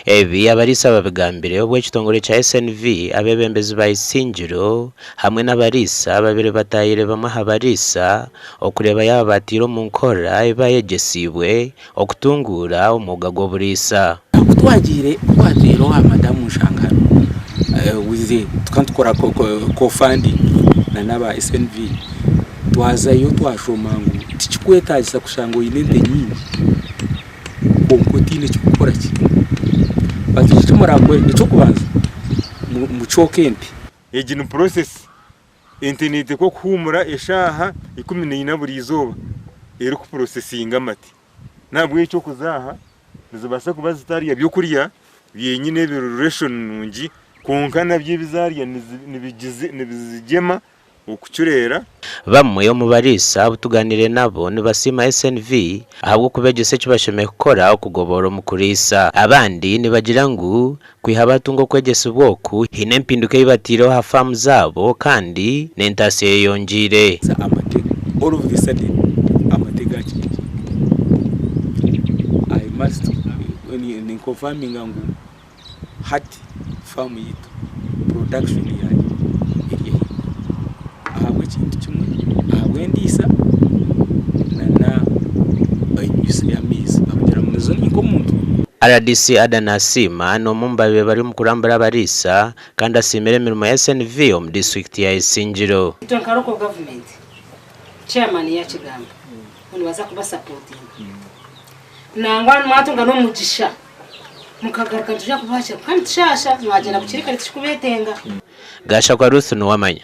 Ebi abariisa babigambire obu ekitongore kya SNV, abeebembezi ba Isingiro hamwe n'abariisa babaire bataahire bamwe aha bariisa okureeba yaaba baataire omu nkora ebi bayegyesiibwe okutunguura omwoga gw'oburiisa. Ku twagiire ku twatwire owa madamu Nshangano with the tukaba nitukora co-funding na n'aba SNV twazayo twashoma ngu tikikwetaagisa kushanga oine ente nyingi kwonka otaine ky'okukora ki. Bati eki murakore eky'okubanza mucooke ente. Egi ni process. Ente neeteekwa kuhuumura eshaaha 14 buri izooba erikupurosesinga amate. N'ahabw'ekyo okuza aha nizibaasa kuba zitarya by'okurya byenyine ebiri ration nungi kwonka nabyo ebi zaarya nibizigyema okucureera. Bamwe omu bariisa abu tugaaniire nabo nibasiima SNV ahabw'okubegyesa eki bashemereire kukora okugoboora omu kuriisa. Abandi nibagira ngu Kwiha baatunga okwegyesibwa oku, haine empinduka ei bataireho aha faamu zaabo kandi n'entaasya eyeyongyeire. Amate all of the sudden amate gakyengyera I must ninkonfaminga ngu hati faamu yaitu production yaayo eri ahaiguru ahabw'ekintu kimwe ahabw'endiisa nana enywisa y'amaizi ahabw'okugira ngu nizo nk'omuntu. Rdc Adan Asiima n'omwe omu babaire bari omu kurambura abariisa kandi asiimire emirimo ya SNV omu disiturikiti ya Isingiro. Itwe nka local government chairman yakigamba ngu nibaza kuba supportinga nangwa mwatunga n'omugisha mukagaruka nitwija kubakira kandi tushasha mwagyenda bukiri kare tikikubetenga. Gashakwa Ruth Nuwamanya.